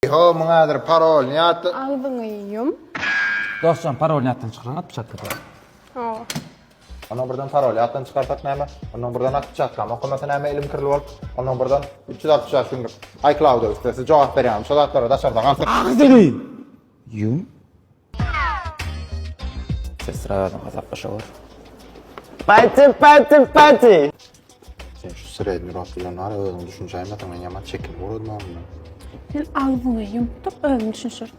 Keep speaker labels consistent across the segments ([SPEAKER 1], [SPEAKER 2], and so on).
[SPEAKER 1] Ho muň häzir parolyny ýatda.
[SPEAKER 2] Agzyňy ýum.
[SPEAKER 3] Dostjan parolyny ýatdan çykaran atpiçatka.
[SPEAKER 2] Hawa.
[SPEAKER 1] Ondan birden paroly ýatdan çykarsak näme? Ondan birden atpiçatkam okamasa näme elim kirli bolup? Ondan birden 365 günlük iCloud-a üstesi siz jogap berýäňiz. Şo zatlara daşarda galsak.
[SPEAKER 3] Agzyňy ýum. Sestra özüň hasaplaşa gör.
[SPEAKER 4] Party party party.
[SPEAKER 1] Sen şu sredni rost bilen bar özüň düşünşäýmeseň men ýaman çekinip ugradym ondan.
[SPEAKER 2] Sen agzyňy ýumup dur, özüm düşünşerin.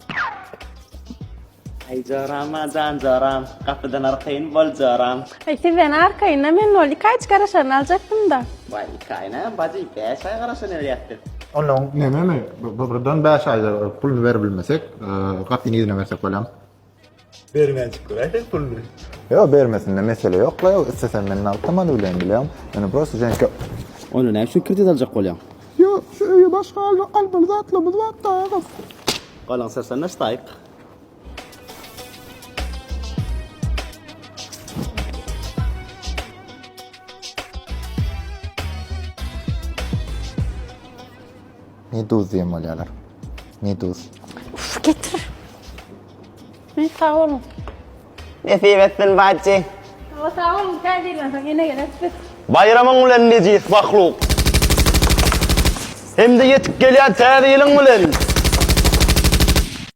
[SPEAKER 4] Aý joram a jan joram, gapydan arkaýyn bol joram.
[SPEAKER 2] Aý sizden arkaýyn-a men ol iki aýjyk garaşaryny aljakdym-da.
[SPEAKER 4] Waý iki aý näme bajy, bäş aý garaşan berýäs biz.
[SPEAKER 1] Onnoň nememi birden bäş aýda puluny beribilmesek, gapyny yzyna bersek bolýamy?
[SPEAKER 5] Bermänjik göräýseň puluny.
[SPEAKER 1] Ýok bermesinde mesele ýokla ýok istesem men nagt hem alybilýän bilýäň. Ýöne prosta ženka.
[SPEAKER 4] Onda näme üçin kredit aljak bolýaň?
[SPEAKER 1] Ýok şu öýe başga almaly zatlarymyz bar-da agam.
[SPEAKER 4] Galan syrçandan ştaýyk.
[SPEAKER 1] Meduz diýen bolýarlar. Meduz.
[SPEAKER 2] Uf, getir. Men sag boluň.
[SPEAKER 4] Nesip etsin bajy.
[SPEAKER 2] Hawa sag boluň, täze ýyldan soň ýene geleris biz.
[SPEAKER 4] Baýramyň bilen nejis mahluk. Hem-de ýetip gelýän täze ýylyň bilen.